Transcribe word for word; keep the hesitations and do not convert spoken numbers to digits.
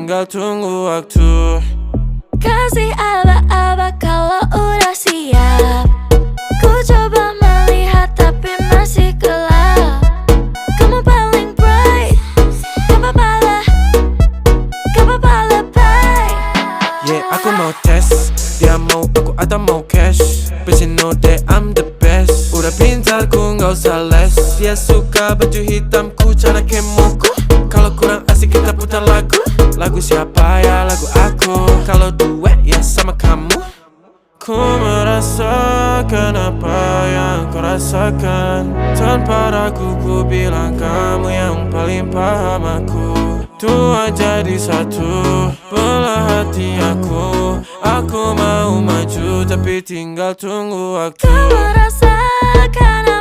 Tinggal tunggu waktu. Kasih abah-abah kalau udah siap. Ku coba melihat tapi masih gelap. Kamu paling bright. Gak apa-apa lah. Gak apa-apa lah, babe. Yeah, aku mau tes. Dia mau aku atau mau cash. But she know that I'm the best. Udah pintar ku nggak usah les. Dia suka baju hitam ku cara kemoku. Kalau kurang asik kita putar lagu. Lagu siapa ya? Lagu aku. Kalau duet ya sama kamu. Ku merasakan apa yang kau rasakan. Tanpa ragu ku bilang kamu yang paling paham aku. Tuhan jadi satu, belah hati aku. Aku mau maju tapi tinggal tunggu waktu. Kau merasakan